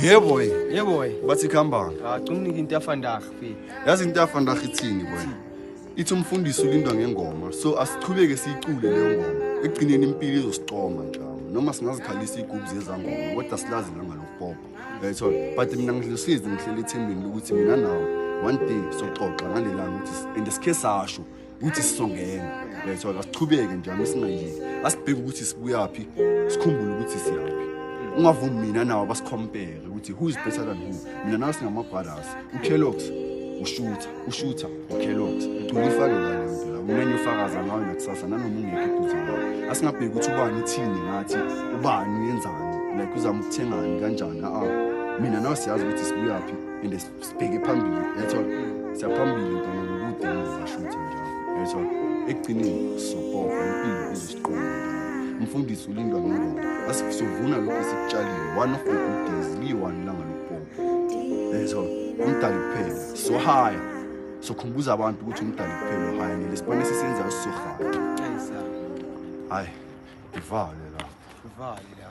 Yebo boy. Yebo boy. Bathi khambani. Ah, cumnika into yafandag mfethu. Yazi into yafandag ithini boy? Ithi umfundisi ulindwa ngengoma. So asichubeke siyicule leyo ngoma. Ekugcineni impilo izosicoma njalo. Noma singazikhalisa iy'gubhu zezangoma kodwa silazi ilanga lokupopa. Uyayithola? But mina ngihlezi ngihleli ethembeni lokuthi mina nawe one day soxoxa ngalelanga ukuthi and sikhe sasho ukuthi sizongena. Uyayithola? Asichubeke nje ami singayeki. Asibheke ukuthi sibuyaphi, sikhumbule ukuthi siyaphi. Ungavumi mina nawe basikhompere ukuthi who is better than who. Mina nawe singama-brothers. UKellogg's ushutha, ushutha uKellogg's. Ugcina ifake la leyo nto la. Mina ngiyofakaza ngayo nakusasa nanoma ungekho eduze kwami. Asingabheki ukuthi ubani uthini ngathi, ubani uyenzani, like uzama ukuthengani kanjani. A-a. Mina nawe siyazi ukuthi sibuyaphi and sibheke phambili. Uyayithola? Siyaphambili ntwana ngokude ngizashutha njalo. Uyayithola? Ekugcineni sizopopa impilo izosiqonda njalo. Umfundisi ulindwa ngengoma. Asizovuna lokhu esikutshalile. One of the good days liyi-one ilanga lokupopa. Uyayithola? Umdali kuphela. Sohaya. Sokhumbuza abantu ukuthi umdali kuphela ohaya ngelesibane esisenzayo sizohaya. Ayisa. Hayi, ivale la. Ivale la.